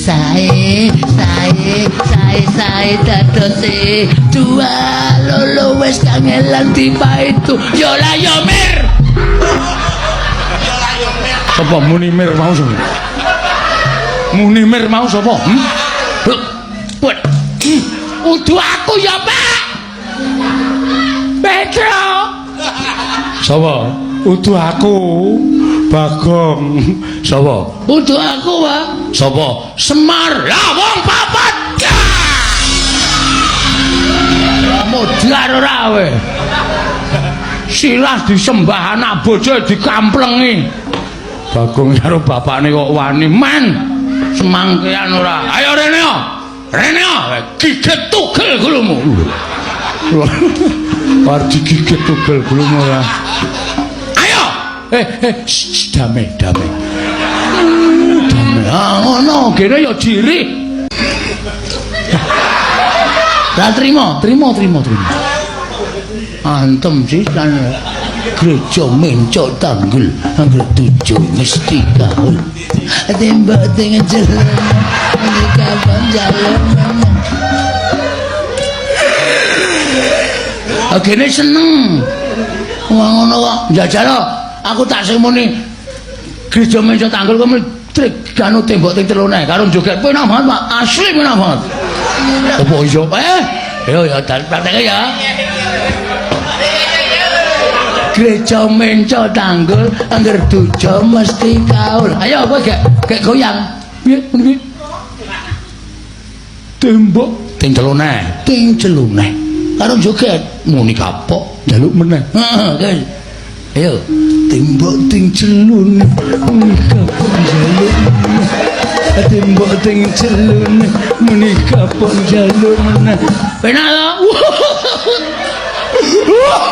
Sae sae sae sae dadose dua lolo wis kangelan dipaitu. Yo la yo mir. Sapa muni mir mau sapa? Muni mir mau sapa? Hmm? Put. Udu aku ya, Pak. Petro. Sapa? Udu aku. Bagong. Sapa? Udu aku, Pak. Sapa? Semar. Lah wong papat. Modar ora kowe. Silah disembah anak bojo dikamplengi. Bagong karo bapakne kok wani men. Semangkean ora. Ayo rene yo. Rene yo. Gigit tugel gulumu. War digigit tugel gulumu ora. Ayo. Eh, dame, dame. Dame. Ah ngono, Kene ya diri. Lah trimo, Trimo, trimo, trimo. Antem sisan. Gereja mencok tanggul, angger tujuh mesti kaul. Tembok teng jelema, kapan jalur. Agene seneng. Wong ngono kok njajal aku tak sing muni gereja mencok tanggul kok trik anu tembok ting telune karo joget penak banget Pak, asli penak banget. Apa iso? Yo ya prakteknya ya. Gereja menco tanggul angger duja mesti kaul. Ayo kowe gek gek goyang. Piye muni piye? Tembok ting telune Ting celune. Karo joget muni kapok njaluk meneh. Heeh, guys. Ayo, tembok ting celune muni kapok njaluk meneh. Tembok ting celune muni kapok njaluk meneh. Penak to? Wah.